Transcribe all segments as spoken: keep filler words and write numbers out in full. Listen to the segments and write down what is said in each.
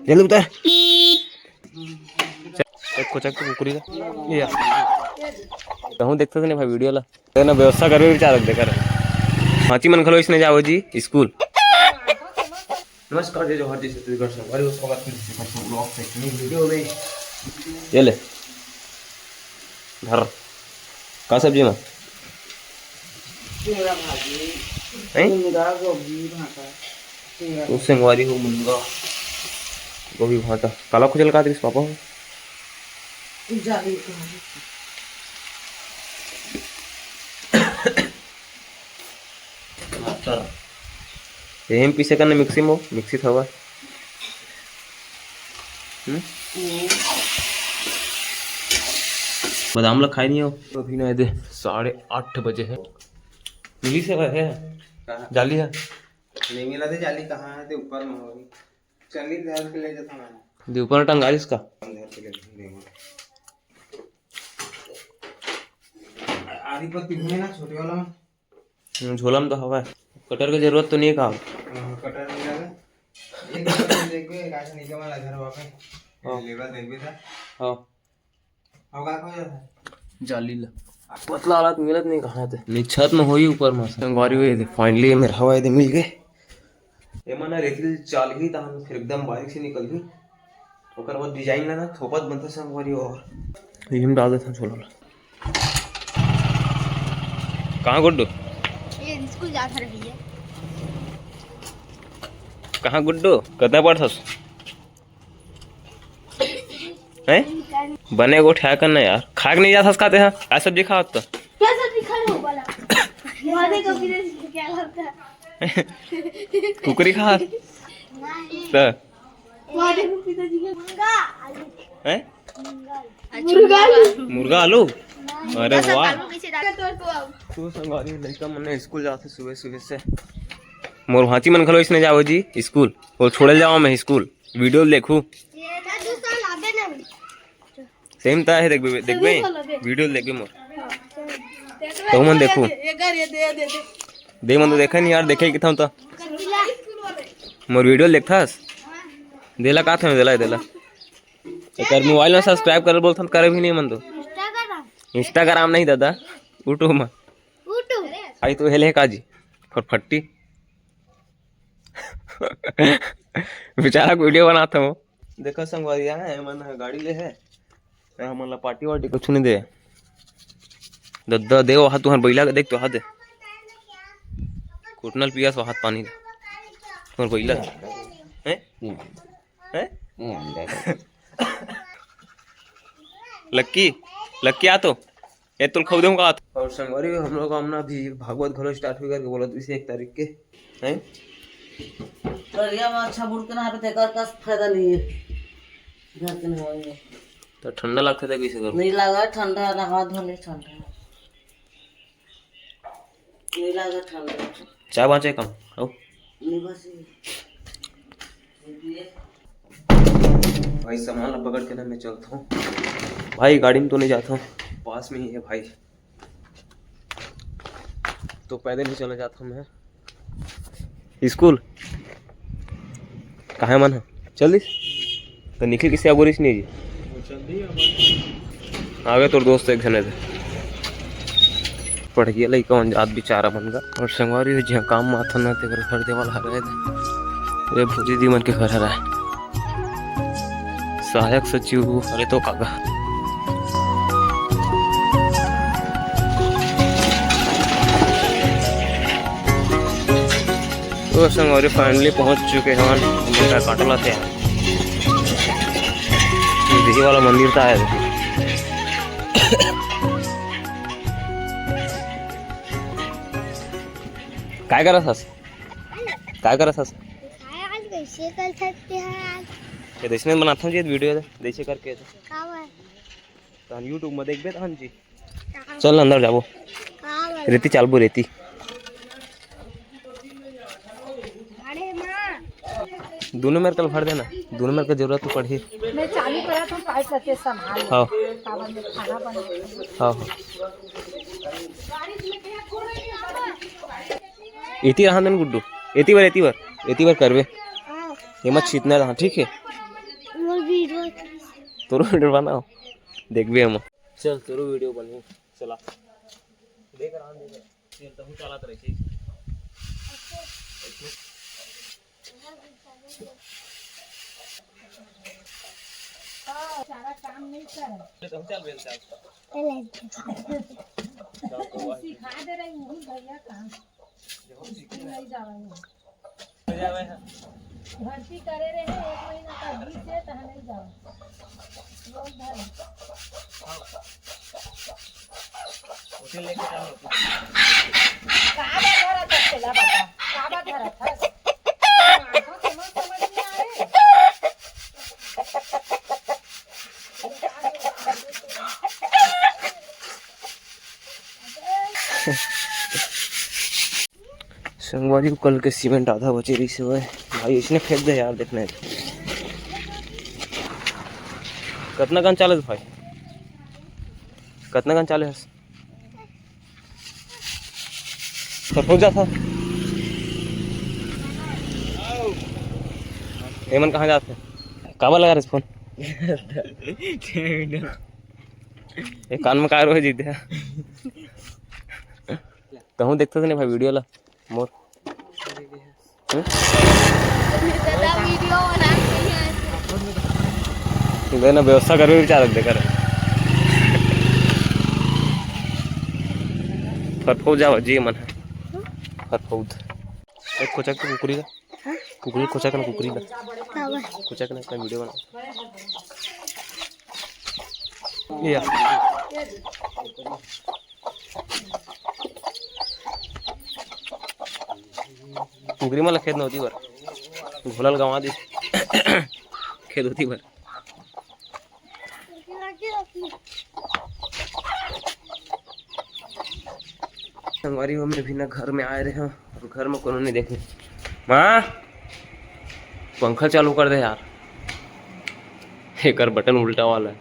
जल्दी उतर। चल, कोचक तो कुकुरी का। ये आ। कहूँ देखते थे नहीं भाई वीडियो ला। तेना व्यवस्था करबे विचार रख दे कर। हाथी मन घलो इसने जाओ जी स्कूल। नमस्कार, जय जोहार, जय छत्तीसगढ़, संगवारी हो, स्वागत हे छत्तीसगढ़ संग vlog से एक नई वीडियो में। ये ले। धर। का सब्जी में? टिंगरा भाजी, हैं? टिंगरा, गोभी, भांटा, टिंगरा। तो संगवारी हो मुनगा, गोभी भांटा। काला खुजल का दृश्य पापा हो? जाली का। अच्छा। यही में पीसे करने मिक्सी में, मिक्सी था वह। हम्म? हम्म। बादाम ला खाए नहीं हो? तो अभी ना दे, साढ़े आठ बजे है। मिली से है? कहाँ? जाली है? नहीं मिला थे, जाली कहाँ है? ते ऊपर में होगी। चली धर के ले जाता मैं। दे ऊपर टंगा इसका। धर के ले जाता हूँ। आरी पर पिघले ना छोटे वाला। हम्म, झोला में तो हवा है। कटर के जरूरत तो नहीं है का? हाँ, कटर नहीं लगा। एक बार देखबे, एक आदमी निकल वाला घर वापस। हाँ। लेबर देखबे था। हाँ। अब का हो जाता है? जाली ला। पतला वाला तो मिलत नहीं कहाँ थे। नहीं, छत में होई ऊपर में। संगवारी हुई थे, finally मेरा हवा दे मिल गए। ये मना रेती चाल ही तहन फिर एकदम बारीक से निकल ही। ओकर बाद डिजाइन ला ना थोपत बनता संगवारी और। ये हम डाल देते हैं छोला ला। कहाँ गुड्डू? ये स्कूल जात हर भैया। कहाँ गुड्डू? कितना पढ़थस? हैं? बने गोठिया कर ना यार, खा के नहीं जाथस खाते हैं। का सब्जी खात तो? क्या सब्जी खा रहे हो बोला? माने को फिर क्या लगता है? कुकरी खात? नहीं। तो? माने को पिताजी के मुर्गा, आलू। हैं? मुर्गा। मुर्गा आलू? अरे वाह। तो संगवारी लड़का मन स्कूल जाते सुबह सुबह से। मोर भांची मन घलो इसने जाओ जी स्कूल। वो छोड़े जाओ मैं स्कूल। वीडियो देखू। ये ना दूसरा लाबे ना। सेम ता है, देखबे, देखबे। वीडियो देखबे मोर। तो मन देखू। ये कर, ये दे, दे, दे। दे मन तो देखा नहीं यार, देखे किथा तो। मोर वीडियो देखथस। देला का था, देला, देला। एकर मोबाइल में subscribe कर बोलथन, करे भी नहीं मन तो। Instagram। Instagram नहीं दादा, YouTube में। YouTube। आई तो हेले का जी, फटफटी। बेचारा वीडियो बनात हूँ। देखो संगवारी, यहाँ है मन है, गाड़ी ले है। यहाँ हमन ला पार्टी वार्टी कुछ नहीं दे। दद्दा दे वहाँ तुहर बैला के देख तो हाथ दे। कुटनल पियास वहाँ पानी दे। तुहर बैला। हैं? हैं? लक्की, लक्की आ तो। ए, तुल खऊ देहूं का? और संगवारी, हम लोग हमना अभी भागवत घलो start हुई करके बोलत, इसे एक तारीख के, हैं? करिया में अच्छा बूढ़ के नहाबे, तेकर कस फायदा नहीं है। घर के नहावे में। तो ठंडा लगता था कैसे करूं? नहीं लगा ठंडा, नहा धोने ठंडा। नहीं लगा ठंडा। चाय बांचे कम, आओ। नहीं बस ये। भाई, सामान ला पकड़ के ना मैं चलता हूँ। भाई, गाड़ी में तो नहीं जाता हूँ, पास में ही है भाई, तो पैदल ही चला जाता हूँ मैं। स्कूल कहाँ मन है? चल दिस। तो निखिल किसे अगोरिस नहीं जी? आगे तोर दोस्त एक झने दे। पढ़ गया लइका मन जात बेचारा मन का। और संगवारी हो जिहाँ काम माथन ना तेकर घर देवाल हराए दे। ये भौजी दी मन के घर हराए। सहायक सचिव, अरे तो काका। तो संगवारी finally पहुंच चुके हैं। मुंडा काटला थे। दीदी वाला मंदिर था है। काय करत हस? काय करत हस? काय आज कैसे कर सकते हैं आज? ये देश में बनाता हूँ जी वीडियो, देश करके। का बात? तहन YouTube में देखबे तहन जी। चल अंदर जाबो। का बात? रेती चालबो रेती। अरे माँ। दोनों मेर कल भर देना, दोनों मेर के जरूरत तो पड़ही। मैं चालू करा तो पाइप रखे संभाल। हाँ। काबर में खाना बने। हाँ, हाँ। एती रहा देन गुड्डू, एती बर, एती बर, एती बर करबे। हाँ। ये मत छीतना रहा, ठीक है? तोरो वीडियो बनाओ, देखबे हम। चल, तोरो वीडियो बनही। चला, देख रहा हूँ, देख रहा हूँ। चल, तहूँ चलत रही। हाँ, सारा काम नहीं कर। चल, तहूँ चल, बेल चल। सिखा दे रही हूँ भैया काम। नहीं जावा है। भर्ती करे रहे एक महीना का बीस से, तहाँ नहीं जावा। लोग धरे। उसे लेके चलो। काबा धरा था, चला बाबा। काबा धरा था। माथा समझ, समझ नहीं आ रहे। संगवारी, कल के सीमेंट आधा बचे रहिस हवय भाई, इसने फेंक दे यार, देखने। कतना कन चाले भाई, कतना कन चाले हस? तो पहुंच जाता। एमन कहाँ जाते? काबर लगा रहे फोन? एक कान में का रोए जीते। तहूँ देखते थे नहीं भाई वीडियो ला मोर। हम्म? दादा वीडियो बना रही है। देना व्यवस्था करबे विचार दे कर। फरफौद जावा जी मन है। फरफौद। एक कोचक के कुकुरी का। कुकुरी कोचक ना कुकुरी का। काबर? कोचक ना अपना वीडियो बना। ये यार। कुकरी मन ल खेत नोती बर घोलल गंवा दी। खेत होती बर। संगवारी हो, मैं भी ना घर में आए रहे हूँ, घर में कोनो नहीं देखे। माँ, पंखा चालू कर दे यार, एकर बटन उल्टा वाला है।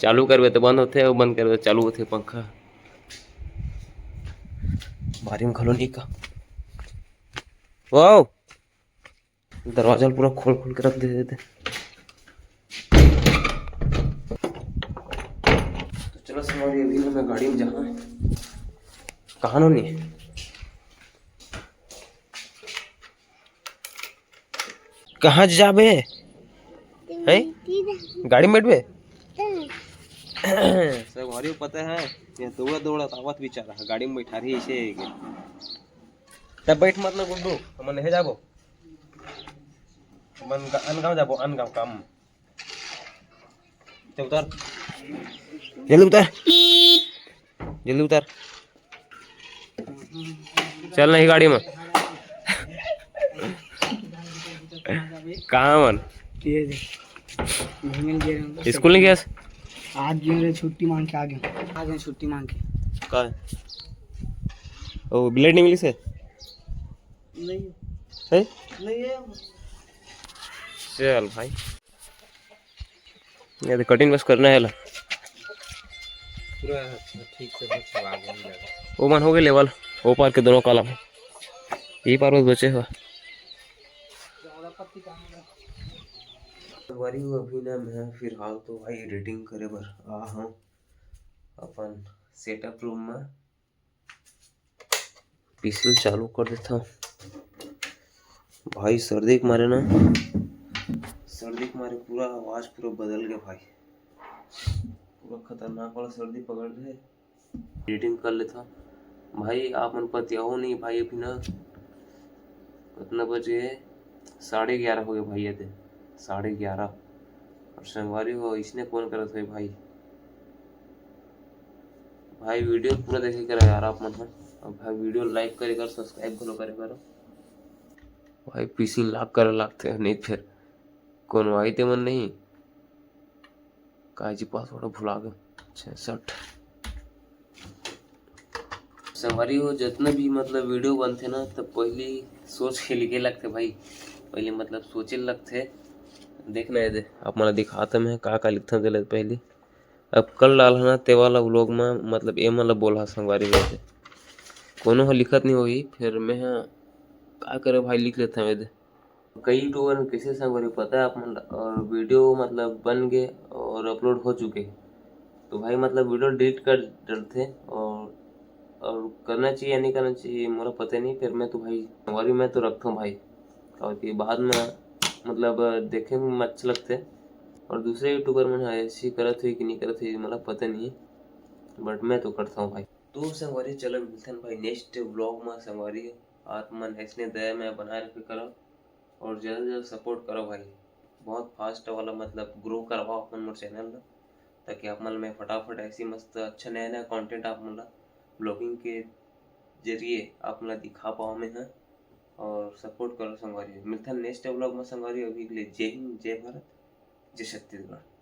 चालू करबे तो बंद होथे, अउ बंद करबे तो चालू होथे पंखा। बारी में घलो नहीं का। वाओ, दरवाजा ल पूरा खोल खोल के रख दे देते। तो चलो संगवारी, अभी ना मैं गाड़ी में जाना है। कहाँ नो नहीं? कहाँ जाबे? हैं? गाड़ी में बैठबे? संगवारी पता है, ये दौड़ा दौड़ा आवत बेचारा, गाड़ी में बैठा रही ऐसे। तब बैठ मत ना गुड्डू, हमन नहीं जाबो। हमन गा-, अनगांव जाबो, अनगांव काम। चल उतर। जल्दी उतर। जल्दी उतर। चल नहीं गाड़ी में। कहाँ मन? ये दे। घूमे ले गे रहे हम। स्कूल नहीं गया? आज गए रहे, छुट्टी मांग के आ गए। आ गए छुट्टी मांग के। का है? ओ, ब्लेड नहीं मिली से? नहीं। है? नहीं है। चल भाई। ये तो कटिंग बस करना है ला। पूरा अच्छा, ठीक से बस आगे नहीं लगा। वो मन हो गए लेवल, वो पार के दोनों कॉलम। ये पार बस बचे हुआ। संगवारी हो, अभी ना मैं फिलहाल तो भाई एडिटिंग करे बर आ हूँ अपन सेटअप रूम में। पीसल चालू कर देता हूँ भाई, सर्दी के मारे ना, सर्दी के मारे पूरा आवाज पूरा बदल गया भाई, पूरा खतरनाक वाला सर्दी पकड़ रहे। एडिटिंग कर लेता हूँ भाई, आप मन पतियाओ नहीं भाई, अभी ना कितना बजे? साढ़े ग्यारह हो गए भाई, ये दे साढ़े ग्यारह। और संगवारी हो, इसने कौन करत है भाई? भाई वीडियो पूरा देखे करो यार आप मन ह। और भाई वीडियो लाइक करे कर, सब्सक्राइब घलो करे करो। भाई पीसी लॉक करे लागथे, नहीं फिर कोनो आई ते मन नहीं। काहे जी पासवर्ड भुला गए। छियासठ। संगवारी हो, जितना भी मतलब वीडियो बनथे ना, तब पहली सोच के लिखे लगथे भाई। पहले मतलब सोचे लगथे। देखना ये दे, आप मन ला दिखात हंव मैं का का लिखथंव तेला पहली। अब कल डालहूं ना ते वाला व्लॉग में, मतलब ए मन ला बोलहा संगवारी हो, कोनो ह लिखत नहीं होही, फिर मैं ह का करे भाई, लिख लेथंव ये दे। कई YouTuber कैसे संगवारी पता है आप मन ला, और video मतलब बन गए और upload हो चुके हैं, तो भाई मतलब video delete कर डरते और और करना चाहिए या नहीं करना चाहिए मोला पता नहीं। फिर मैं तो भाई संगवारी मैं तो रखता हूँ भाई, और कि बाद में मतलब देखे में अच्छा लगते और दूसरे YouTuber मन ह ऐसी करत हुई कि नहीं करत हुई मोला पता नहीं है, but मैं तो करता हूँ भाई। तो संगवारी चलो मिलथन भाई next vlog में संगवारी, आप मन ऐसने दया में बनाए रखे करब और ज़्यादा से ज़्यादा support करब भाई, बहुत fast वाला मतलब grow करवाओ अपन मोर channel ला, ताकि आप मन मैं फटाफट ऐसी मस्त अच्छा नया नया content आप मन ला vlogging के जरिए आप मन ला दिखा पाओ मैं ह। और support करो संगवारी, मिलथन next vlog में संगवारी। अभी के लिए जय हिंद, जय भारत, जय छत्तीसगढ़।